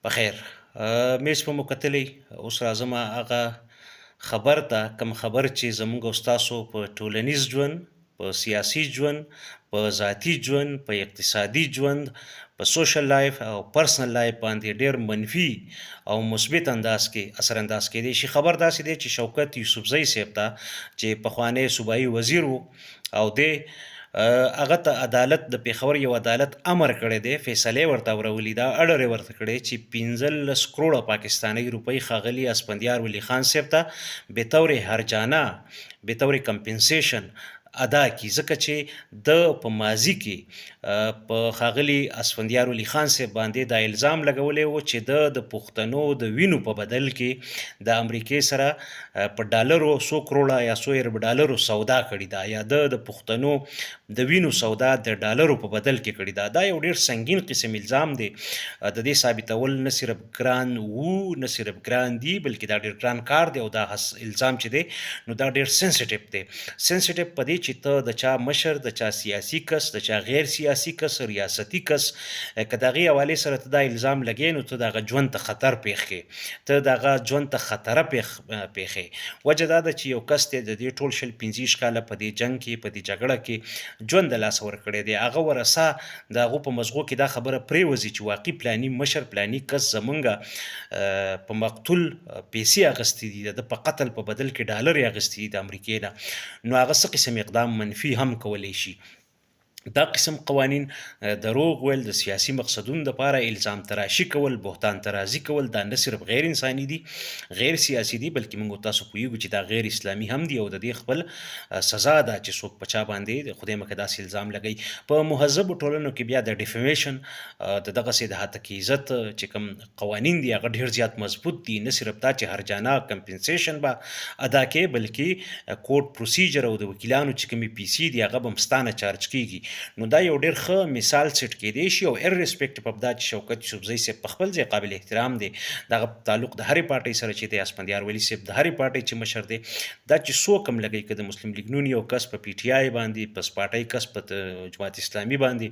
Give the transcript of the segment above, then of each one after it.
په خیر میز په مو کتلی. اوس راځم هغه خبر ته، کوم خبر چې زموږ او ستاسو په ټولنیز ژوند، په سیاسي ژوند، په ذاتي ژوند، په اقتصادي ژوند، په social life او personal life باندې ډېر منفي او مثبت انداز کې اثر انداز کېدی شي. خبر داسې دی چې شوکت یوسفزی صاحب ته، چې پخوانی صوبایي وزیر و او دی، هغه ته عدالت، د پېښور یو عدالت امر کړی دی، فیصله ورته اورولې ده، اړر یې ورته کړی چې 15 کروړه پاکستانۍ روپۍ ښاغلي اسفندیار ولي خان صاحب ته به طور هرجانه، به طور compensation ادا کی، ځکه چې د په ماضي کې په ښاغلي اسفندیار ولي خان صاحب باندې دا الزام لګولی و چې د پښتنو د وینو په بدل کې د امریکې سره په ډالرو څو کروړه یا څو ارب ډالرو سودا کړې ده، یا د پښتنو د وینو سودا د ډالرو په بدل کې کړې ده. دا یو ډیر سنگین قسم الزام دی. د دې ثابتول نه صرف ګران وو، نه صرف ګران دی، بلکې دا ډیر ګران کار دی. او دا الزام چې دی نو دا ډیر sensitive دی. Sensitive په دې چې ته د چا مشر، د چا سیاسي کس، د چا غیر سیاسي کس، ریاستي کس، که د هغې حوالې سره ته دا الزام لګې، نو ته د هغه ژوند ته خطر پېښ کې، ته د هغه ژوند ته خطره پېښې. وجه دا ده چې یو کس دی، د دې ټول 20 25 کاله په دې جنګ کې، په دې جګړه کې ژوند د لاسه ورکړی دی. هغه ورثه، د هغو په مزغو کې دا خبره پرېوځي چې واقعي پلانی مشر، پلانی کس زمونږ په مقتول پیسې اخیستې دي، د په قتل په بدل کې ډالر یې اخیستې دي د امریکې نه، نو هغه څه قسم اقدام منفي هم کولی شي. دا قسم قوانین، دروغ ویل، د سیاسي مقصدونو لپاره الزام تراشي کول، بهتان ترازي کول، دا نه صرف غیر انساني دي، غیر سیاسي دي، بلکې موږ تاسو پوهیږو چې دا غیر اسلامي هم دي او د دې خپل سزا ده چې څوک په چا باندې، خدای مکه، داسې الزام لګوي. په مهذبو ټولنو کې بیا د defamation، د دغسې د هتک عزت چې کوم قوانین دي، هغه ډیر زیات مضبوط دي. نه صرف دا چې هرجانه compensation به ادا کې، بلکې court procedure او د وکیلانو چې کومې پیسې دي، هغه به هم ستا نه چارج کیږي. نو دا یو ډیر ښه مثال سیټ کېدی شي. او irrespective of دا چې شوکت یوسفزی صاحب په خپل ځای قابل احترام دی، دغه تعلق د هرې پارټۍ سره چې دی، اسفندیار ولي صاحب د هرې پارټۍ چې مشر دی، دا چې څوک هم لګوي، که د مسلم لیګ نون یو کس په پي ټي آی باندې، پس پارټۍ کس په جماعت اسلامي باندې،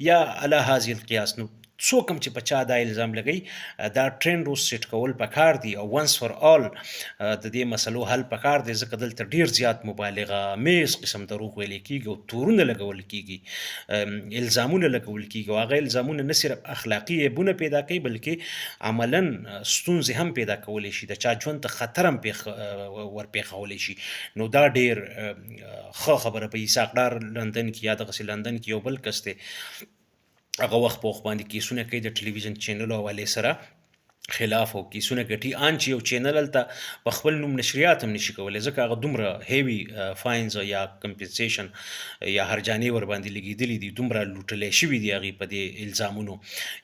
یا علی هذه القیاس، نو څوک هم چې په چا دا الزام لګوي، دا ټرند اوس سیټ کول پکار دی او once for all د دې مسلو حل پکار دی، ځکه دلته ډیر زیات مبالغه میز قسم دروغ ویل کیږي او تورونه لګول کیږي، الزامونه لګول کیږي، او هغه الزامونه نه صرف اخلاقي عیبونه پیدا کوي، بلکې عملا ستونزې هم پیدا کولی شي، د چا ژوند ته خطر هم پیښ ورپېښولی شي. نو دا ډیر ښه خبره. په اسحاق ډار لندن کې یا دغسې لندن کې یو بل کس دی، هغه وخت په وخت باندې کیسونه کوي د ټلویزیون چینلو حوالې سره خلاف او کیسونه ګټي، آن چې یو چینل هلته په خپل نوم نشریات هم نشي کولی، ځکه هغه دومره heavy fines یا compensation یا هرجانې ور باندې لګېدلي دي، دومره لوټلی شوي دي هغوی په دې الزامونو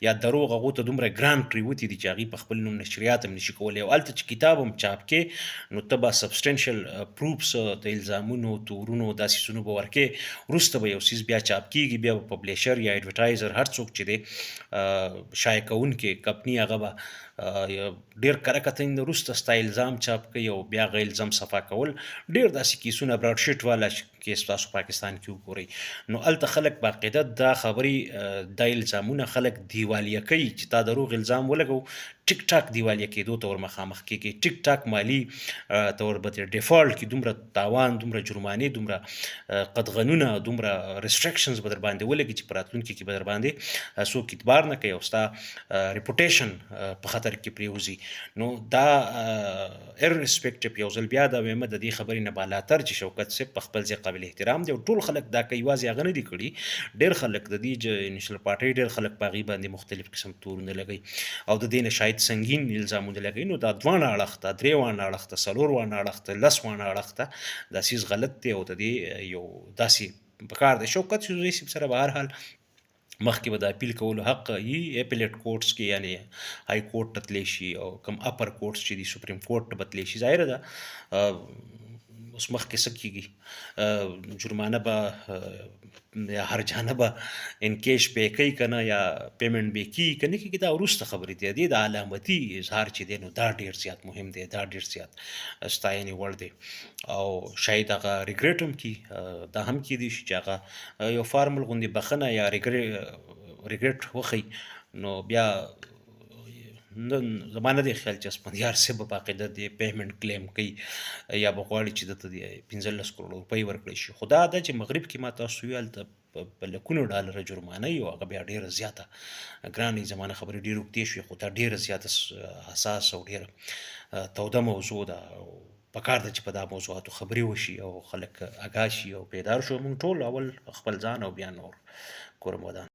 یا دروغ، هغو ته دومره ګران پرېوتي دي چې هغوی په خپل نوم نشریات هم نشي کولی. او هلته چې کتاب هم چاپ کې، نو ته به substantial proofs د الزامونو، تورونو، داسې څیزونو به ورکې، وروسته به یو څیز بیا چاپ کیږي. بیا به publisher یا advertiser، هر څوک چې دی، شایع کوونکې کمپني، هغه به ډیر کره کتنې نه وروسته ستا الزام چاپ کوي او بیا هغه الزام صفا کول. ډیر داسې کیسونه، براډ شیټ والا کیس تاسو پاکستان کې وګورئ، نو هلته خلک باقاعده دا خبرې، دا الزامونه خلک دیوالیه کوي. چې تا دروغ الزام ولګو، ټیک ټاک دیوالیه کېدو ته ور مخامخ کېږي، ټیک ټاک مالي طور به default کې، دومره تاوان، دومره جرمانې، دومره قدغنونه، دومره restrictions به در باندې ولګي چې په راتلونکي کې به در باندې څوک اعتبار نه کوي او ستا reputation په خطر کې پریوځي. نو دا irrespective، یو ځل بیا دا وایم، د دې خبرې نه بالاتر چې شوکت صاحب په خپل ځای قابل احترام دی او ټول خلک دا کوي، یوازې هغه نه دي کړي. ډېر خلک د دې نېشنل پارټۍ ډېر خلک په هغې باندې مختلف قسم تورونه لګوي او د دې نه شاید سنګین الزامونه لګوي. نو دا دواړه اړخ ته، درې واړه اړخ ته، څلور واړه اړخ ته، لس واړه اړخ ته دا څیز غلط دی او د دې یو داسې پکار دی. شوکت یوسفزی صاحب سره به هر حال مخکې به د اپیل کولو حق یي appellate courts کې، یعنی high court ته تللی شي او کوم upper courts چې دي، supreme court ته به تللی شي. ظاهره ده اوس مخکې څه کېږي، جرمانه به یا هرجانه به in cash pay کوي که نه، یا payment به کېږي که نه کېږي، دا وروسته خبرې دي. دې د علامتي اظهار چې دی، نو دا ډېر زیات مهم دی، دا ډېر زیات ستاینې وړ دی. او شاید هغه regret هم کړي. دا هم کېدای شي چې هغه یو formal غوندې بخښنه یا regret وښيي، نو بیا نه، زما نه دی خیال چې اسفندیار صاحب به باقاعده د پیمنټ کلیم کوي یا به غواړي چې ده ته د 15 کروړه روپۍ ورکړی شي. خو دا ده چې مغرب کې ما تاسو ویل هلته په لکونو ډالره جرمانه وي او هغه بیا ډېره زیاته ګرانه وي. زما نه خبرې ډېرې اوږدې شوې، خو دا ډېره زیاته حساسه او ډېره توده موضوع ده او پکار ده چې په دا موضوعاتو خبرې وشي او خلک اګاه شي او بیدار شو. موږ ټول اول خپل ځان او بیا نور. کورم ودان.